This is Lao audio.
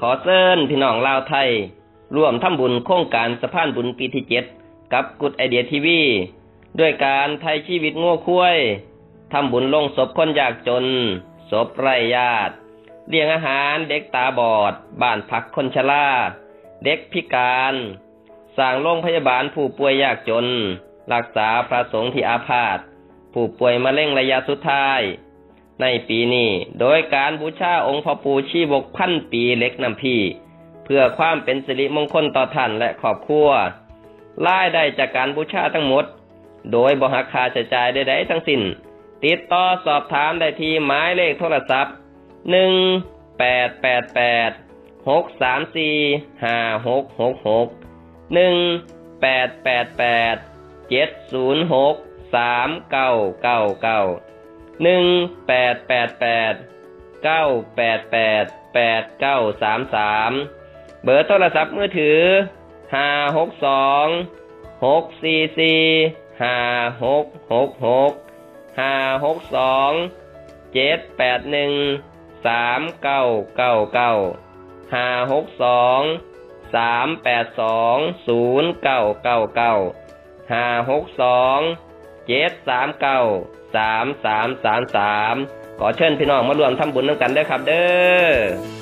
ຂໍເຊີນພີ່ນ້ອງລາວໄທ ຮ່ວມທຳບຸນໂຄງການສະພານບຸນປີທີເຈັດ ກັບ Good Idea ທີວີ ດ້ວຍການໄຖ່ຊີວິດງົວຄວາຍ, ທຳບຸນໂລງສົບຄົນຍາກຈົນ, ສົບໄຮ້ຍາດ, ລ້ຽງອາຫານເດັກຕາບອດ, ບ້ານພັກຄົນຊະລາ, ເດັກພິການ, ສ້າງໂລງພະຍາບານຜູ້ປ່ວຍຍາກຈົນ, ຮັກສາພະສົງທີ່ອາພາດ, ຜູ້ປ່ວຍມະເລັງໄລຍະສຸດທ້າຍ ໃນປີນີ້ ໂດຍການບູຊາອົງພໍ່ປູ່ຊີວົກພັນປີເຫຼັກນ້ຳພີ ເພື່ອຄວາມເປັນສິລິມົງຄົນຕໍ່ທ່ານ ແລະ ຄອບຄົວ. ລາຍໄດ້ຈາກການບູຊາທັງໝົດ ໂດຍບໍ່ຫັກຄ່າໃຊ້ຈ່າຍໃດໆທັງສິ້ນ. ຕິດຕໍ່ສອບຖາມໄດ້ທີ່ໝາຍເລກໂທລະສັບ ໜຶ່ງແປດແປດແປດ ຫົກສາມສີ່ ຫ້າຫົກຫົກຫົກ ໜຶ່ງແປດແປດແປດ ເຈັດສູນຫົກ ສາມເກົ້າເກົ້າເກົ້າ ໜຶ່ງແປດແປດແປດ ເກົ້າແປດແປດ ແປດເກົ້າສາມສາມ ເບີໂທລະສັບມືຖື ຫ້າຫົກສອງ ຫົກສີ່ສີ່ ຫ້າຫົກຫົກຫົກ ຫ້າຫົກສອງ ເຈັດແປດໜຶ່ງ ສາມເກົ້າເກົ້າເກົ້າ ຫ້າຫົກສອງ ສາມແປດສອງ ສູນເກົ້າເກົ້າເກົ້າ ຫ້າຫົກສອງ ເຈັດສາມເກົ້າ ສາມສາມສາມສາມ ຂໍເຊີນພີ່ນ້ອງມາຮ່ວມທຳບຸນນຳກັນເດີຄັບເດີ.